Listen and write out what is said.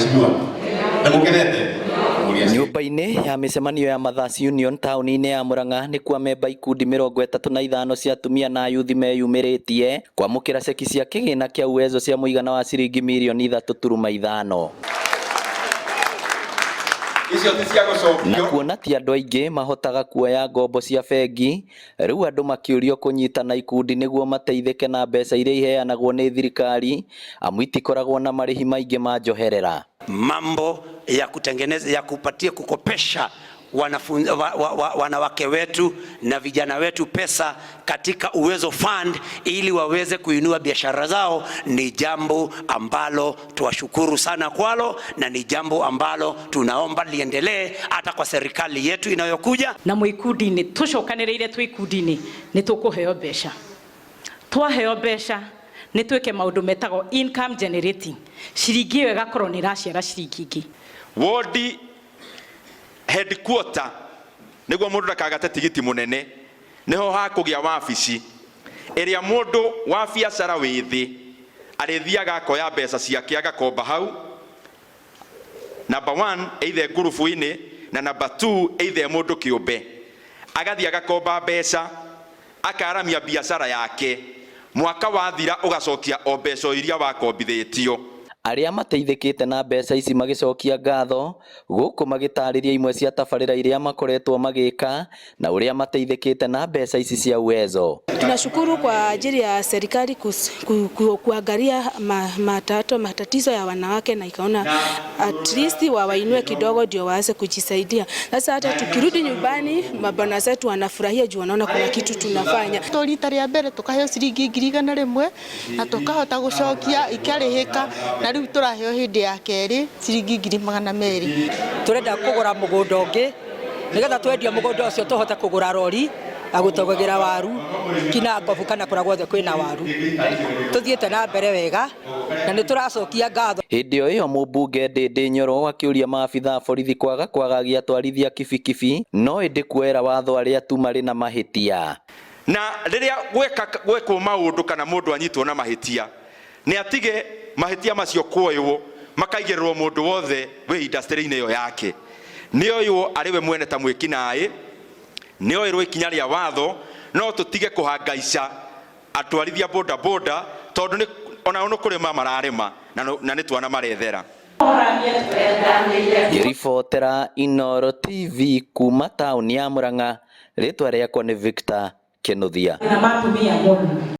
Mheshimiwa, nĩ mũkenete? Nyũmba-inĩ ya mĩcemanio ya Mothers Union taũni-inĩ ya Murang'a nĩkuo amemba ikundi 35 cia atumia na ayuthi meyumĩrĩtie kwamũkĩra ceki cia kĩgĩna kĩa Uwezo cia mũigana wa ciringi mirioni 3.5. Icio ti cia Na gũcokio. Kuona ti andũ aingĩ mahotaga kuoya ngombo cia bengi, rĩu andũ makĩũrio kũnyitana ikundi nĩguo mateithĩke na mbeca iria iheanagwo nĩ thirikari, amu itikoragwo na marĩhi maingĩ ma njoherera. Mambo ya kutengeneza, ya kupatia, kukopesha wanafunzi, wanawake wetu na vijana wetu pesa katika Uwezo Fund ili waweze kuinua biashara zao ni jambo ambalo tuwashukuru sana kwalo, na ni jambo ambalo tunaomba liendelee hata kwa serikali yetu inayokuja. Na mwä ikundi-inä tå cokanä rä ire twä ikundi-inä nä tå kå heo mbeca. Twaheo mbeca nä twä ke maå ndå metagwo income generating, ciringi ä yo ĩgakorwo nä ĩraciara ciringi ingĩ. Wodi headquarter, nĩguo mũndũ ndakagate tigiti mũnene, nĩho hakũgĩa wabici ĩrĩa mũndũ wa biacara wĩ thĩ arĩthiaga akoya mbeca ciake agakomba hau. Number one, either ngurubu-inĩ, na number two, either mũndũ kĩũmbe agathiĩ agakomba mbeca, akaramia biacara yake, mwaka wathira ũgacokia o mbeca o iria wakombithĩtio. Arĩa mateithĩkĩte na mbeca ici magĩcokia ngatho gũkũ magĩtarĩria imwe cia tabarĩra iria makoretwo magĩka na ũrĩa mateithĩkĩte na mbeca ici cia Uwezo. Tunashukuru kwa ajili ya serikali kuangalia matatizo ya wanawake na ikaona at least wawainue kidogo ndio waanze kujisaidia. Sasa hata tukirudi nyumbani, mabwana zetu wanafurahia juu wanaona kuna kitu tunafanya. To rita rĩa mbere tukaheo ciringi 100,000 na tukahota gũcokia ikarĩhĩka, na rĩu tũraheo hĩndĩ ya kerĩ ciringi 200,000. Turenda kugura mugunda ungi nigetha twendia mugunda ucio tuhote kugura rori na gutogogera waru kina ngobu kana kura guothe kwina waru. Tuthiete na mbere wega na ni turacokia ngatho. Hĩndĩ o ĩyo mũmbunge Ndindi Nyoro akĩũria maabitha a borithi kwaga kwagagia atwarithia kibikibi no ĩndĩ kuoera watho arĩa tu marĩ na mahĩtia. Na rĩrĩa gweka gwekwo maũndũ kana mũndũ anyitwo na mahĩtia, nĩ atige mahĩtia macio kuoywo makaigĩrĩrwo mũndũ wothe wĩ industry-inĩ ĩyo yake. Nĩ oywo arĩ we mwene ta mwĩkinaĩ, nĩ oĩrwo ikinya rĩa watho, no tũtige kũhangaica atwarithia boda boda tondũ nĩ onao nĩ kũrĩma mararĩma na nĩ twana marethera. Ngĩribotera Inooro TV kuma taũni ya Murang'a, rĩtwa rĩakwa nĩ Victor Kinuthia. Na matumia mũno.